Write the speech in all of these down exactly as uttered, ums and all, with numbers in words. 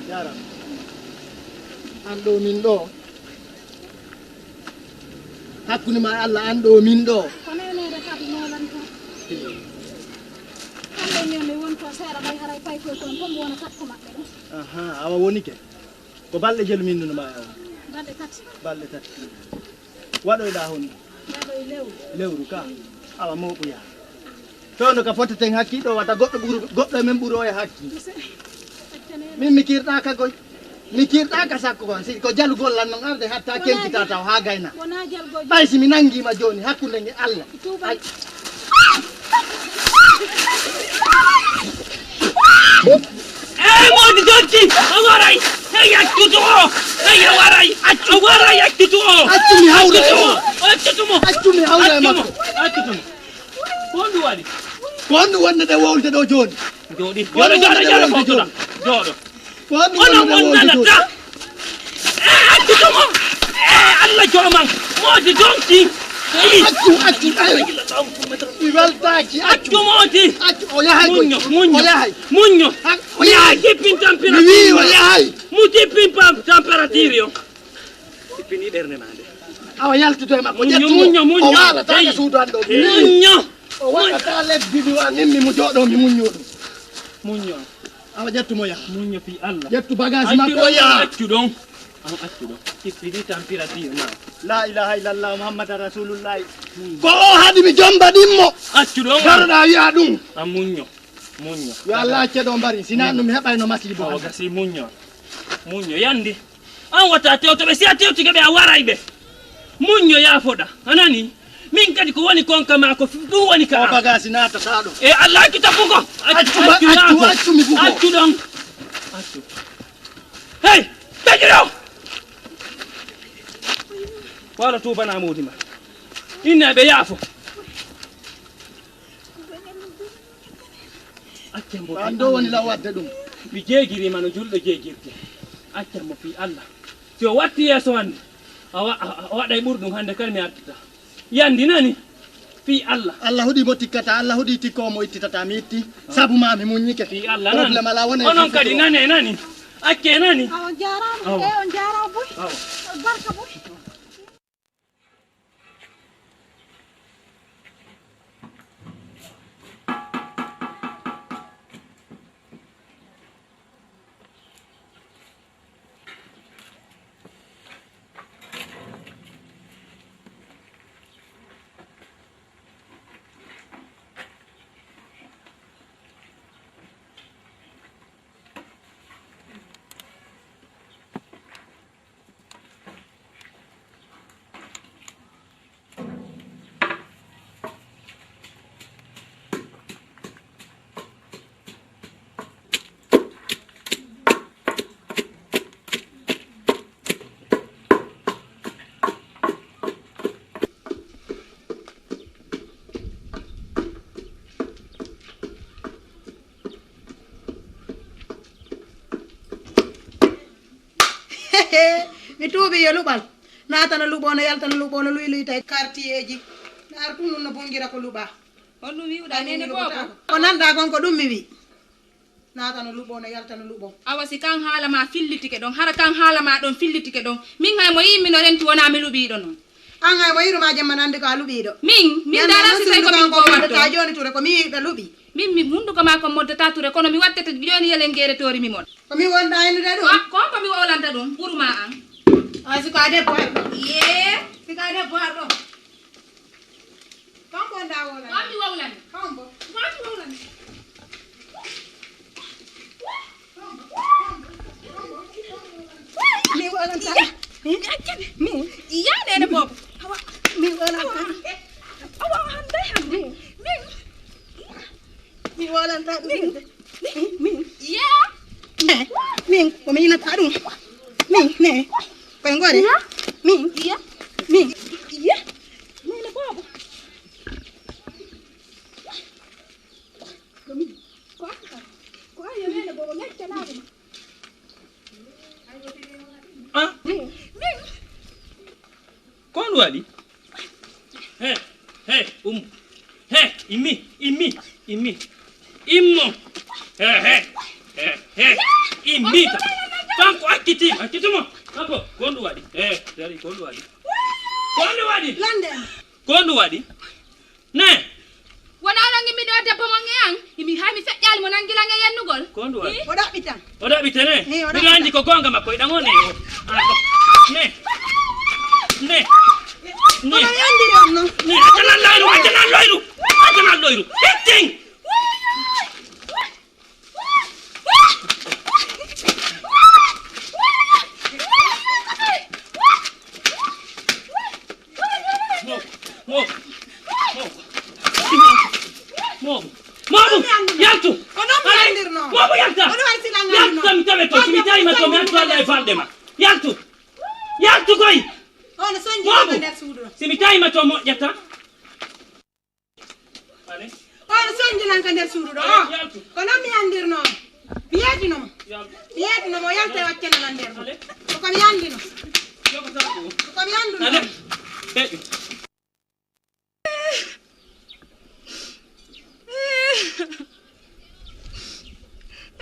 Jaaraama. An ɗo min ɗo. Hakkunde ma e Allah, an ɗo min ɗo. Ko neneede kadi noolanta. Kamɓe ñande woni ko seeɗa ɓay haray paykoy kon, kon wona takko maɓɓe ɗum. Aha, awa woni ke. Ko balɗe jelu min nunu ma e on? Balɗe tati. Balɗe tati. Waɗoyɗa honɗum? Waɗoy lewru. Lewru ka? Awa moɓuya. Towno ka foteten hakki ɗo wata goɗɗo ɓuru, goɗɗo e men ɓuroya hakki. Min mi kirɗaka goy. Mi kirɗaka sakko kon. Si ko jalugol lan non arde hatta kenkita taw ha gayna. Wona jalugol. Ɓay si mi nangima joni hakkunde nge Allah. Tuubay. Eh, Modi Donti, a waray. Hey, accutu o. Hey, a waray. Accu, a waray, accutu o. Accu mi hawra e makko. Accutu mo. Accutu mo. Accutu mo. Ko honɗum waɗi? Ko honɗum wonde ɗe wowlde ɗo jooni? Jooɗi. Ko honɗum wonde ɗe wowlde jooni? Jooɗo. Ko honɗum wonde ɗe wowlde jooni? Onon on nanata. Eh, accutu mo. Eh, Allah jooman. Modi Donti. Accu, accu, accu. Mi weltaaki, accu. Accu Modi. Accu, o yahay koy. Muñño, muñño. O yahay. Muñño. O yahay. Jippin température. Mi wii o yahay. Mu jippin pam-, température yo. Jippini ɓernde ma nde. Awa yaltude e makko, muñño, ƴettu mo. Muñño, muñño. O waalata ka suudu an ɗo. Muñño. O waɗata lesdi mi wa-, min mi mo jooɗo mi muñño ɗum. Muñño. Awa ƴettu mo yaha. Muñño fii Allah. Ƴettu bagage makko o yaha. Accu ɗon. An accu ɗon. Jippini température ma. La ilaha illallah Muhammad Rasulullah. Ko o haɗi mi jomba ɗimmo. Accu ɗon. Garoɗa wi'a ɗum. A muñño. Muñño. Yo Allah acce ɗo mbari. Sina ɗum heɓayno masiibo. Awa gasi muñño. Muñño yandi. An wata tewtoɓe, si a tewtike ɓe a waray ɓe. Muñño yaafoɗa. A nani? Min kadi ko woni kon ka maa ko f-, ɗum woni ka o an. Bagasi naatata ɗo. E Allah accu tapugo. Accu, accu, accu, accu mi bugo. Accu ɗon. Accu. Hey! Taƴu ɗo! Wala tuubana moodi ma. Inna ɓe yaafo. Acca mo. An ɗo woni law wadde ɗum. Mi jeegiriima no julɗo jeegirte. Acca mo fii Allah. Si o watti yeeso hannde, a wa-, a, a waɗay ɓurɗum hannde kadi mi artata. Yandi nani? Fii Allah. Allah huɗi mo tikkata, Allah huɗi tikko mo ittitata, mi itti. Sabu ma mi muññike. Fii Allah nani? Problème alaa, wona e onon kadi nane nani? Acce nani? Awa, on jaaraama. Awa. Eey, on jaaraama boy. Awa. Barka boy. Mi tuubi yo luɓal. Naatana luɓo no, yaltana luɓo no, luy luy tay quartieji. Naar tun nun no bungira ko luɓa. On ɗum wi'uɗaa nene boobo? Ko nanɗaa kon ko ɗum mi wi. Naatana luɓo no, yaltana luɓo. Awa si kan haala ma fillitike ɗon, hara kan haala ma ɗon fillitike ɗon. Min hay mo yi'immi no renti wonaa mi luɓiiɗo non. An hay mo yi'ru ma jemma nandi ko a luɓiiɗo. Min, min daara si tawi ko min ko watto. Ta jooni ture ko mi wi'uɗa luɓi. Min mi hunduko ma kon moddata ture, kono mi wattete jooni yelengeere toori mi mon. Ko mi wonɗa hendude ɗum? Ko, ko, ko mi wowlanta ɗum, ɓuru ma an. A, si ko a debbo arɗo? Yee. Si ko a debbo arɗo? Kanko wonɗa wowlande? Ko an mi wowlande. Hombo? Ko an mi wowlande. Mi wowlanta. Iya. Min? Iya, nene boobo. Awa. Mi wowlanta. Awa, hande, hande. Min? Min? Mi wowlanta ɗum. Min? Min? Min? Iya. Eh, min, ko mi yinata ɗum. Min, ne. Koye ngore? Iya. Min? Iya. Min? Iya. Nene boobo. Ko min. Ko an, ko an yo nene boobo, ngecca laaɓi. Ah? Min? Min? Ko on waɗi? He, he, um. He, immi, immi, immi. Immo. He, he, he, he. Immi ka. Kanko acciti, acciti mo. Kanko, ko honɗum waɗi? Eh, dari, ko honɗum waɗi? Ko honɗum waɗi? Lande. Ko honɗum waɗi? Ne. Wona onon ngimmi ɗo debbo mon e an? Imi hay mi feƴƴaali mo nangilan e yennugol. Ko honɗum waɗi? O ɗaɓɓita. O ɗaɓɓita ne? Eh, o ɗaɓɓita. Miɗo anndi ko goonga makko e ɗan o ne. Ah, ko- ne. Ne. Ne. Kono mi anndiri on non. Ne. Accanan loyru, accanan loyru. Accanan loyru. Hitting. Mo, mo, mo, mo, mo, yaltu. Ko non mi anndirno. Mo, mo, yalta. Yalta, mi tawe to, si mi tawi ma to, mi yaltu Allah e balɗe ma. Yaltu. Yaltu koy. Ono sonji nder suudu ɗo. Si mi tawi ma to, moƴƴata. On sonjinan ka nder suudu ɗo. Kono mi anndirno. Mi yeetino mo. Mi yeetino mo, yalta e waccana lan nder ɗo. Ko ko mi anndino. Ko ko mi annduno.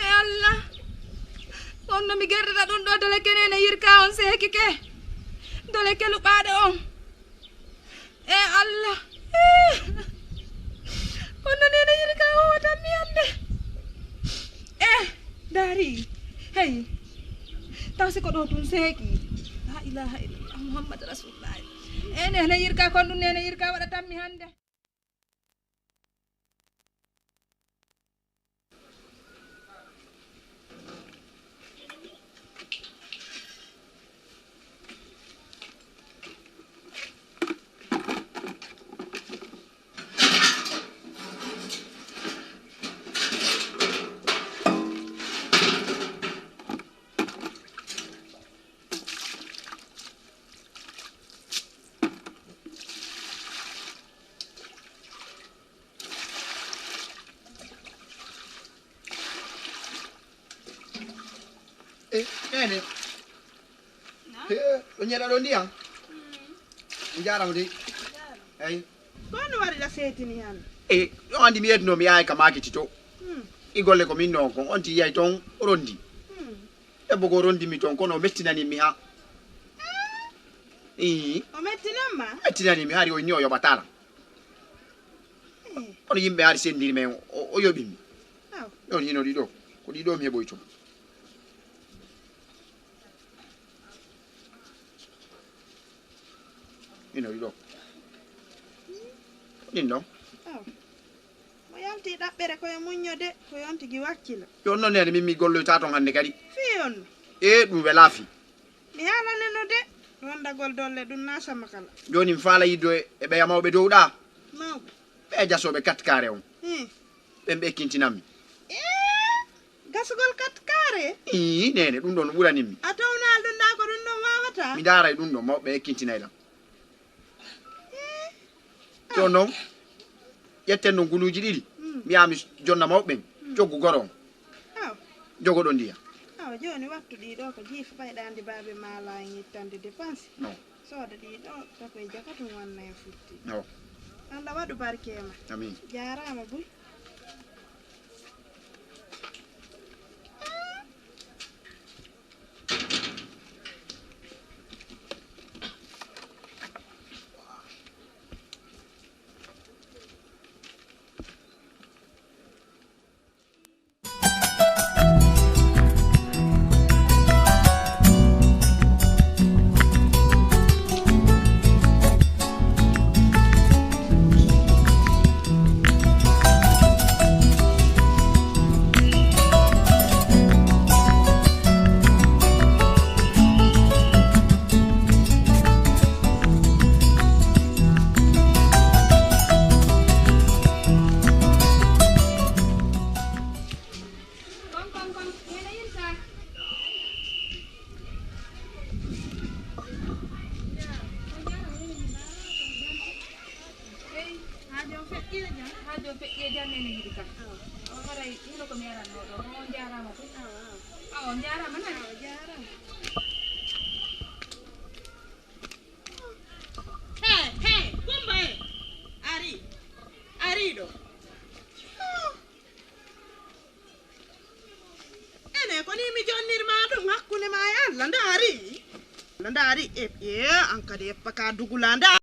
E Allah. On no mi gerdata ɗum ɗo dole kenene yirka on seeki ke. Dole ke luɓaaɗo on. E Allah. Kono nene yirka o watan mi hannde. E dari. Hey. Taw si ko ɗo tun seeki. La ilaha illallah Muhammad Rasulullah. E nene yirka kon ɗum nene yirka waɗatan mi hannde. E ene. He, ɗo ñeɗa ɗo ndiyam. Njaram dey. Eyi. Ko no waɗi ɗa seetini hannde? E ɗo anndi mi yeetino mi yahay ka maakiti to. I golle ko min noon kon on ti yiyay toon rondi. Debbo goo rondi mi toon kono o mettinani mi ha. Ii. O mettinan ma? Mettinani mi hari o inni o yoɓataala. Kono yimɓe hari senndiri men o yoɓi mi. Ɗon hino ɗiɗo ko ɗiɗo mi heɓoy toon. Hino ɗiɗo ko ɗin ɗon. Mo yalti ɗaɓɓere koye muñño de ko yon tigi wakkilo. Yo non nene min mi golloyta toon hannde kadi. Fii on no? E ɗum welaa fii. Mi haalane no de. Rondagol dolle ɗum na sama kala. Jooni mi faala yiddo e ɓeya mawɓe dow ɗaa. Mawɓe. Ɓeya jasooɓe katkaare on. Ɓen ɓe ekkintinammi. Gasugol katkaare? Ii nene ɗum ɗon ɓuranin mi. A townaal ɗum ɗaa ko ɗum ɗon waawata? Mi ndaaray ɗum ɗon mawɓe ekkintinay lam. Ɗo noon ƴetten noon guluuji ɗiɗi mbiyaa mi jonna mawɓe ɓen coggu goro on jogoɗo ndiyam. Awa jooni wattu ɗii ɗo ko jiifa ɓayɗa anndi baabe maala en ittande dépense. Sooda ɗii ɗo takoye jakatum wanna en futti. Alla waɗu barke ma. Amin. Jaaraama buy. Haa joom feƴƴi e jam. Haa joom feƴƴi e jam, nene yiɗi kam. O haray huunde ko mi aranno ɗo. On njaaraama fof. Awa, on njaaraama nani. Awa, jaaraama. He, he, Kumba e. Ari. Ari ɗo. Ene ko ni mi jonnirma ɗum hakkunde Landaari. Landaari. E, e, an kadi eppa ka dugu landa.